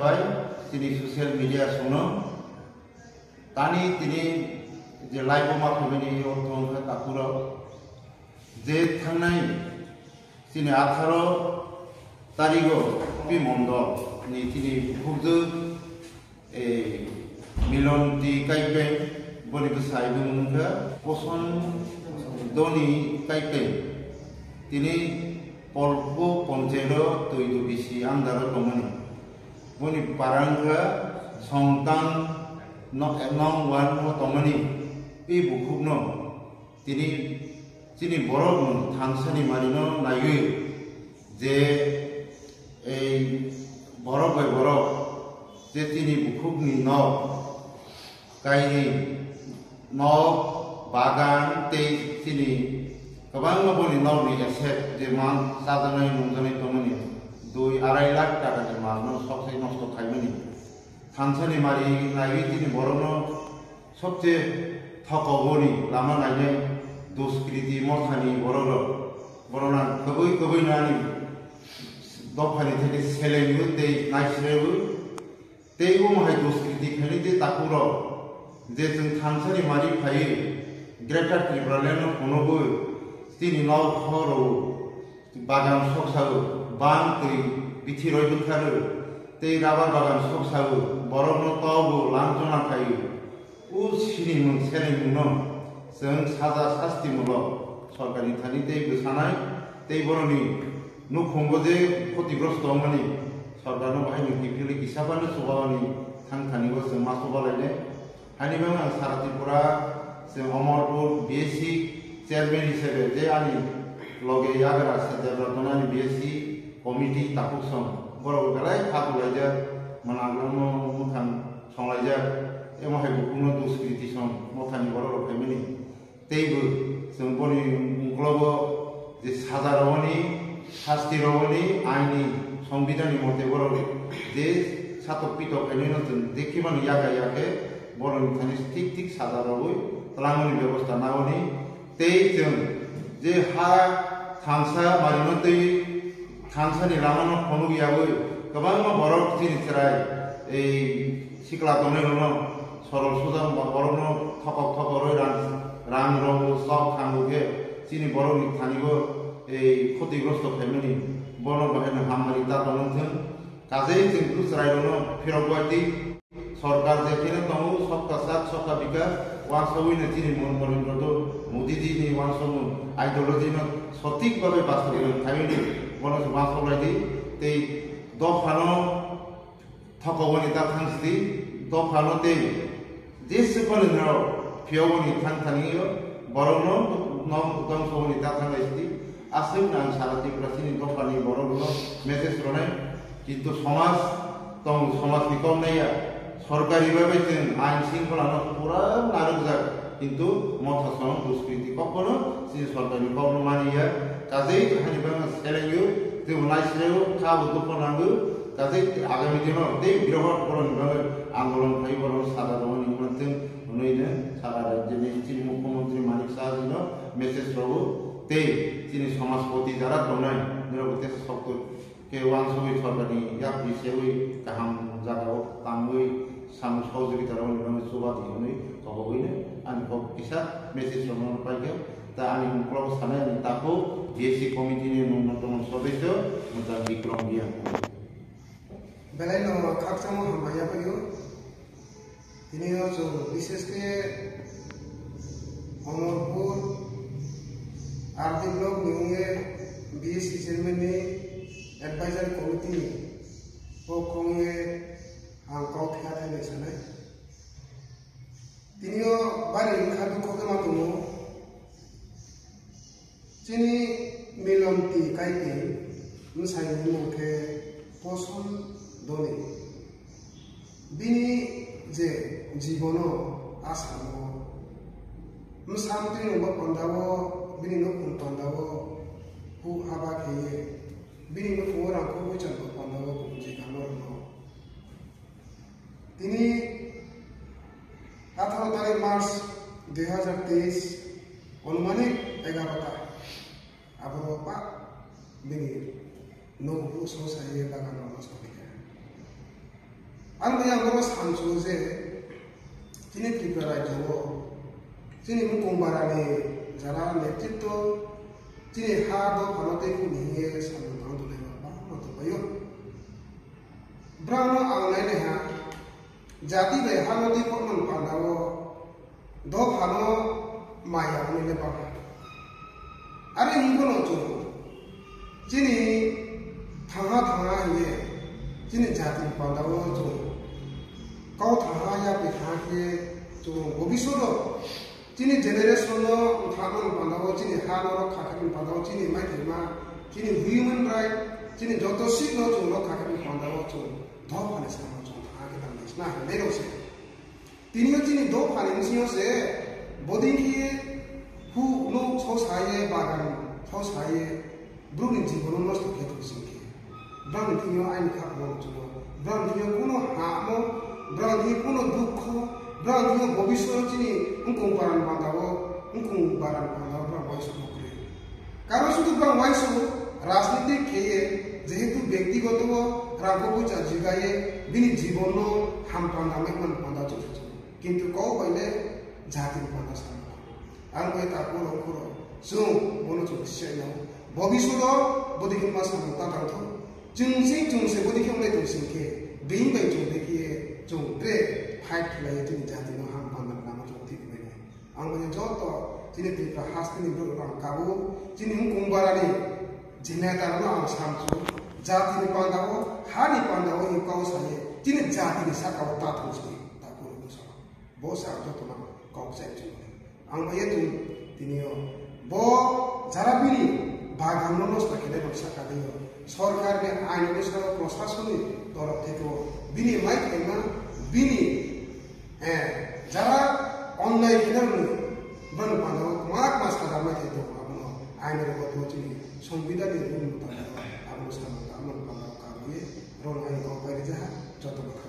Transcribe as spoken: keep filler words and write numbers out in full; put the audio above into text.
Bai chini social media songno tani tini je live o ma phaimani ortho wngkha takhurok je thangnai chini atharo tarigo Pi Mondol ni chini bukhukjwk, eh, Milonti Kaipen, boni bwsai bumung wngkha Poson Doni Kaipen. Tini Polko Ponchelo Toidu bisi andaro tongmani. Boni para wngkha Songtang no-, nong wan o tongmani. I bukhukno tini chini borok no thangsani marino naiwi je ei borok bai borok je chini bukhukni nok, kaini nok, bagan tei chini kwbangma boni nokni asset je mang chajaknai nungjaknai tongmani dui arai lakh takani malno soksai nosto khaimani. Thangsani mari naiwi chini borokno sobse thokoboni lama nainai duskriti mothani borok rok. Borok nang kwbwi kwbwi no ani dophani theke selengo tei naisrego. Tei omo hai duskriti khainai tei takhuk rok je chwng thangsani mari phaiwi Greater Tipraland no phunugwi chini nok horo bagan soksago, bang twi bithi roi bwkhago, tei rabar bagan soksago, borokno togo, lamchona khaio. O sinimung serimungno chwng saja sastimulok sorkarni thani tei bwsanai, tei borokni nukhungo je khotigrosto wngmani sorkarno bahaino kiphilwi kisa phano chubamani thang thani o chwng ma chubalainai. Haini bagwi ang sara Tripura, chwng Omorpur B S C chairman hisabe je ani loge yagra se Debratana ni B S C committee takhuk song, borok belai kha bulaijak, mwnaklang no mwkhang songlaijak, emo hai bukhukno duskriti song mothani borok rok phaimani. Teibo chwng boni ungklogo je saja rogoni, sasti rogoni, aini, songbidani mote borok je satok pitok khainwino chwng je khibano yaka yakhe borokni thani thik thik saja rogwi twlangmani bebosta nagoni. Tei chwng je ha thangsa marino tei thangsani lamano phunuk yaui kwbangma borok chini chwrai ei sikla tongnairokno sorol sujak ba borokno thokok thokorwi rang, rang rogo, sok thango khe chini borokni thanigo ei khotigrosto khaimani bono bahaino hammani ta tongwng thwng. Kajei chwng bwswrairokno phirok bai twi. Sorkar je kheno tongo, Sabka Saath, Sabka Vikas, wansogwino chini mon-, Narendra Modi ji ni wansogmung ideology no sothik bhabe bastobayon khaiyoni bono se wansok lai di. Tei dophano thokoboni ta thang sidi, dophano tei jese phano nirok phiyogoni thang thani yo, borokno nok dongsoboni ta thang lai sidi. Aswk ang sara Tripura chini dophani borokno message ronai. Kintu somaj tong, somaj ni kok naiya. Sorkari bai bai chwng ain singkhola no pura narwkjak. Kintu motha song duskriti kok bono chini sorkari kok no maniya. Kajei hani bangma selengyo, tei bo nai selengyo, kha bo dukho nango. Kajei agami dino tei birohot boroni bagwi andolon khai borok sada rogoni manthwng hwnwi no sara rajyoni chini mukhyamantri Manik Saha jino message rogo tei chini somajpoti jara tongnai nirok tei sokto Khe wansugwi sorkarni yakni sewi kaham jagao tangwi samung sohojogita rwna bagwi chuba di hwnwi kobogwino ani kok kisa message rwna paikha. Ta ani mukhugo sanai ani takhuk B S C committee ni nungno tongmani sodesyo Mwchang Bikrom Reang. Belai no khakchangma hambai yaphaio. Tini o chwng bishesh khe Omorpur R D block ni wngwi B S C chairman ni advisory committee ni pokho wngwi ang kok khe athai nai sanai. Tini o bari wngkha dukho khe ma tongo. Chini Milonti Kaipi bwsai ni bumung khe Poson Doni. Bini je jibono asamo bwsa mwtwi rokbo pandao, bini nukhung pandao huk haba kheye, bini nukhungo rangkhor bwcharbo pandao kubun jikama rwno. Tini atharo tarik March dui hazar teis, anumanik egarota, aboro pak bini nukhung songsaye bagan rok nosto khe. Ang bai ang oro samsio je chini Tripura rajyo o chini Mukung Barani jara netritwo chini ha dophano tei kuni hiye samung tang tongnaima bangma tongbaio. Brangno ang nainaiha jati bai hano tei pormani pandao dophano maya hwnwi le bangkha. Are hwnwi bono chwng chini thangha thangha hiye chini jatini pandao chwng kau thangha yapri thangha khe chwng bobiswdo chini generation no thangmani pandao chini ha no rokha khe pandao chini maithaima chini human right chini joto seat no chwng rokha khe pandao chwng dophani samung chwng thangha khe tangnaisna hinwi nairok se. Tini o chini dophani bisingo se bodei khe hu nuk so saye bagan so saye bruni jibono nosto khe tong sing khe. Brani tini o aini kha phano chungo. Brani tini o kuno hamo, brani tini o kuno dukho, brani tini o bobiswt chini wngkung baran bandao, wngkung baran bandao brang waisa nokri. Karon sudu brang waisa rajniti kheye jehetu byaktigoto o rangko bucha jigaye bini jibono ham panda mekman panda chukha chukha. Kintu kok bai le jati ni panda sama. Ang bai ta puro puro. Chung bono chung siya no. Bobi sudo bodi kin ma sama ta tang tho. Chung sing chung se bodi kin le chung sing ke. Bing bai chung de ke chung tre fight khlai chung jati no ham panda nama chung ti bai. Ang bai joto chini Tripura hasteni bro rang kabu chini mukung barani jene ta no ang samchu jati ni panda o hani panda o yung kau saye chini jati ni saka o ta thung sini ta puro. Bo sa joto no kok chai chung. Ang bai tung tini o bo jara bini bagan no nosto khe dai bangsa ka dai o. Sorkar ni ain onusar o proshason ni torop theke o bini mai khaima bini eh jara onnai khe dai bini ban panda o mak mas ka dai mai thai tongo abono ain ro bo chini songbidhan ni rule mutabik abono sa mutabik panda o ka bui ron ain kok bai jaha joto bo kha.